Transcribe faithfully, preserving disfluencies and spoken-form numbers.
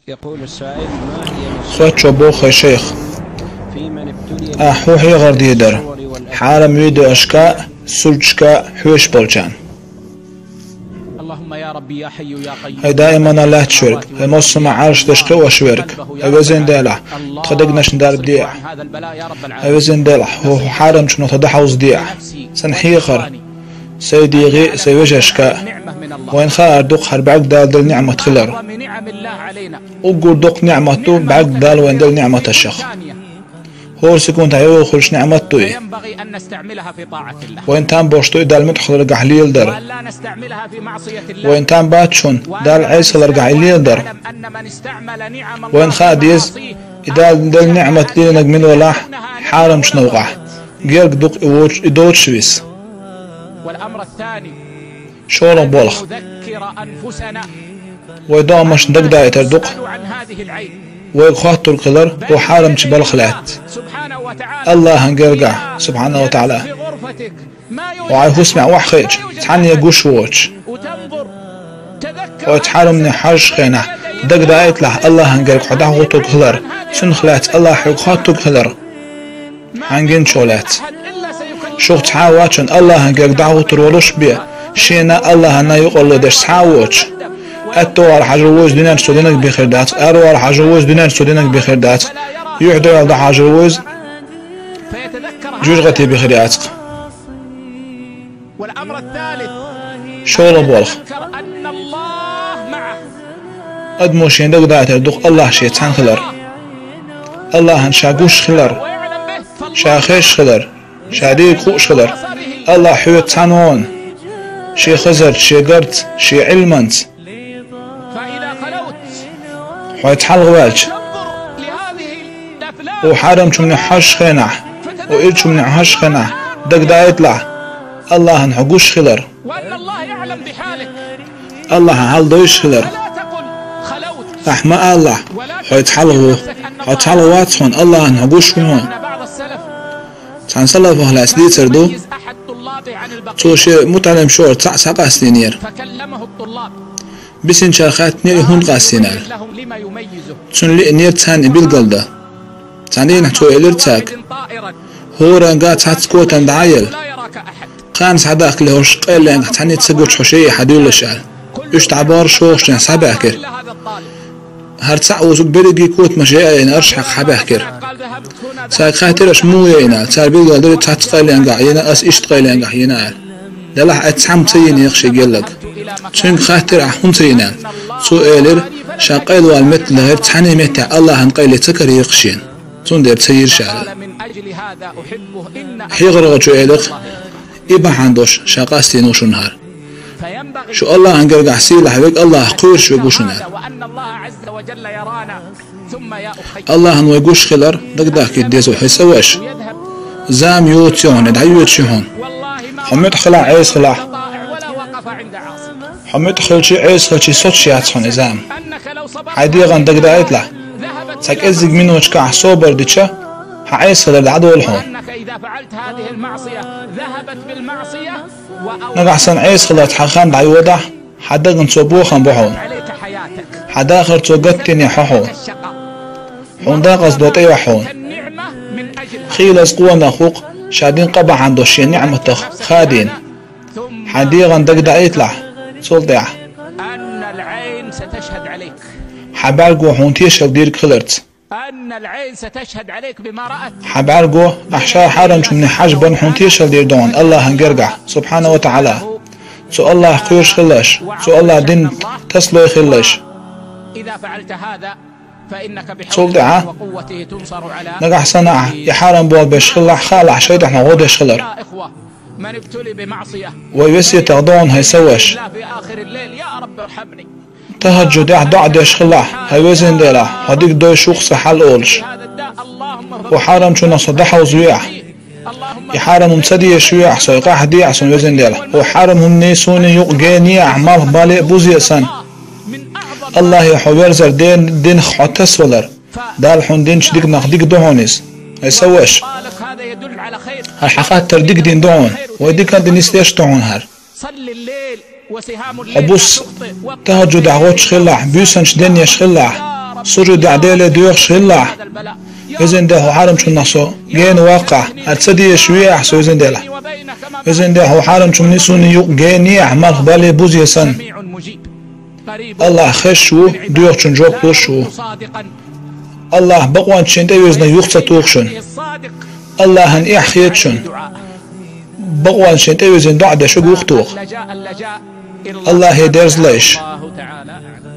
يقول السائل: ما هي نصيحة Хоттачо боху, хӀай шайх, في من ابتلي ахь хӀун хьехар дийр дара хьарам видеошка, сурташка хьоьжуш болчарна? اللهم يا ربي يا حي يا قيوم. ХӀай даимана лаьтташ верг, хӀай массо а Ӏаршдашка кхиош верг, хӀай везан Дела, тхан дегнашна дарба де ахь. ХӀай везан Дела, хӀу-, хӀу хьарамчунах тхан дӀахьовзаде ахь. Сан хьехар, сайн дегӀе а, сайн вежаршка а. Вайна хаар ду-кх хӀара бӀаьрг Дала делла ниӀмат хилар. Уггар доккха ниӀмат ду бӀаьрг Дала вайна делла ниӀматашех. ХӀора секундехь йогӀу хуьлуш ниӀмат ду и. Вайна там беш ду и Далла муьтӀахь хиларгахь леладар. Вайна там бац шуна Далла Ӏеса хиларгахь и леладар. Вайна хаа деза, и Дала делла ниӀмат лелийнарг мила велахь, хьарамчу новкъахь, герга ду-кх и воцуш, и доцуш вис. ШолгӀа болх. Вай догӀмашна дагадаийтар ду-кх. Вайга хоттург хилар хӀу хьарамчу балха лаьцна. АллахӀан гергахь, субхьанаху ва таӀала. Хьо хьайн хӀусамехь охьахиъча, цхьанне гуш воцуш. Хьо цхьа хӀуманна хьожучу хенахь, дагадаийталахь АллахӀан герга хьо дӀахӀуттург хилар, цунах лаьцна АллахӀ хьоьга хоттург хилар. Хьайн гиначух лаьцна. Шух цхьа а вац шуна АллахӀан герга дӀахӀуттур волуш бен, шена а АллахӀана а юкъарло деш цхьа а воцуш. Аьтто гӀар хьажа ву иза дуьненчу цо динарг бен хир дац-кх, аьрру гӀар хьажа ву иза дуьненчу цо динарг бен хир дац-кх, юьхь-дуьхьал дӀахьажа ву иза жуьжгӀати бен хир яц-кх. ШолгӀа болх. Адамо шена дагадаийтар ду-кх АллахӀ шен цхьаьна хилар. АллахӀан ша гуш хилар. Ша хезаш хилар. Ша дийриг хууш хилар. АллахӀ хьоьца цхьаьна ву хьуна. Шен хазарца, шен гарца, шен Ӏилманца. Хьо цхьалха ваьлча, хӀу хьарамчу хӀуманех хьожучу хенахь, хӀу ирчу хӀуманех хьожучу хенахь, дагадаийталахь, АллахӀан хьо гуш хилар. АллахӀа хьал дойуш хилар. Ахь ма алалахь, хьо цхьалха ву. Хьо цхьалха вац хьуна, АллахӀан хьо гуш ву хьуна. Цхьана салафах лаьцна дийцар ду, цо шен мутаӀалим шорах цхьаъ схьакъастийнера. Бисинчара хаьттинера и хӀунда къастийна аьлла. Цунна лиънера царна и билгалдан. Цхьана дийнахь цо элира цаьрга: «ХӀоранга цхьацца котам дӀа а елла, кхана схьадахкале хӀорш къайленгахь цхьаьннеца ца гуча хьо шиъ хьадуьллуш», — аьлла. Уьш дӀабахара шолгӀачу дийнахь схьабаьхкира. ХӀара цхьаъ вусург берриге котамаш яйина, аршах хьабаьхкира. Цаьрга хаьттира: «Аша муха яйна?» — аьлла. Цара билгалдира: «Цхьацца къайленгахь йина, ас иштта къайленгахь йина», — аьлла. Делахь а цхьамма ца йина яхаш и геллаг. Цуьнга хаьттира: «Ахь хӀунда ца йина?» — аьлла. Цо элира: «Ша къайлавала меттиг лахара, цхьанне меттехь АллахӀан къайле ца карийра-кх шена. Цундела ца йира ша», — аьлла. Хьехархочо элира: «И бахьана долуш ша къастийна ву шуна хӀара». Шу АллахӀан гергахь сийлахь верг АллахӀах кхоьруш верг ву шуна аьлла. АллахӀан вай гуш хилар дагадахкийта деза, хӀай сан ваша. Зама йоцу ю хьуна, дӀайоьдуш ю хьуна. Хьо муьтӀахь хилахь, Ӏеса хилахь. Хьо муьтӀахь хилчий, Ӏеса хилчий соцуш яц хьуна и зама. Хьайн дегӀан дагадаийталахь. Цхьа кӀеззиг миноташкахь собар дича, хьан Ӏеса хилар дӀадолу хьуна. Нагахь санна Ӏеса хиларца хьан хан дӀайодахь, хьан дагна цо бохам бо хьуна. Хьан дахар цо гатдине хьо хьуна. Хьуна декъаза до тӀейохь хьуна. Хийлаза къонах ву-кх ша дина къа бахьана долуш шен ниӀматах хадийна. Хьайн дегӀан дагадаийталахь, цул тӀаьхьа хьан бӀаьрго хьуна тешалла дийриг хиларца. Хьан бӀаьрго, ахь ша хьарамчу хӀуманех хьажбан хьуна тешалла дийр ду хьуна АллахӀан гергахь, субхьана ва таӀала. Цу АллахӀах кхоьруш хилалаш, цу АллахӀан динна тасалой хилалаш. Цул тӀаьхьа, нагахь санна ахь и хьарам болх беш хилалахь, хаалахь шайтӀа хьуна гӀо деш хилар. Вай весетах ду хьуна, хӀай сан ваша. ТахӀажжудехь доӀа деш хилалахь, хӀай везан Дела, хьо дика дойуш ву-кх сан хьал олуш. ХӀу хьарамчунах со дӀахьовзаве ахь. И хьарам хӀума ца дезаш ве ахь со, и къахьде ахь суна, везан Дела. ХӀу хьарам хӀуманний суний юкъа гене ахь, малх бале а, бузе а санна. АллахӀе хьо верзар, ден-, динах хьо тасавалар. Дала хьуна динчу диканах дика ду хьуна иза. ХӀай сан ваша. ХӀара хьан хаттар дика дина ду хьуна. Вай диканна нисдеш ду хьуна хӀара. Хьо буса тахӀажжудехь гӀоттуш хилалахь, буьйсанаш денъеш хилалахь, сужудехь Деле доьхуш хилалахь. Везан Дела, хьо хьарамчунах со гена ваккхахь, хӀара ца дезаш веахь со, везан Дела. Везан Дела, хьо хьарамчунна суна юкъа генехь, марха бале бузе санна. Аллахь хезаш ву, доьхучун жоп луш ву. Аллахь бакъонца шен тӀевирзина юха ца туху шуна. Аллахьан эхь хета шуна. Бакъонца шен тӀевирзина доӀа деш верг ву-кх тоха. Аллахье дерзалаш.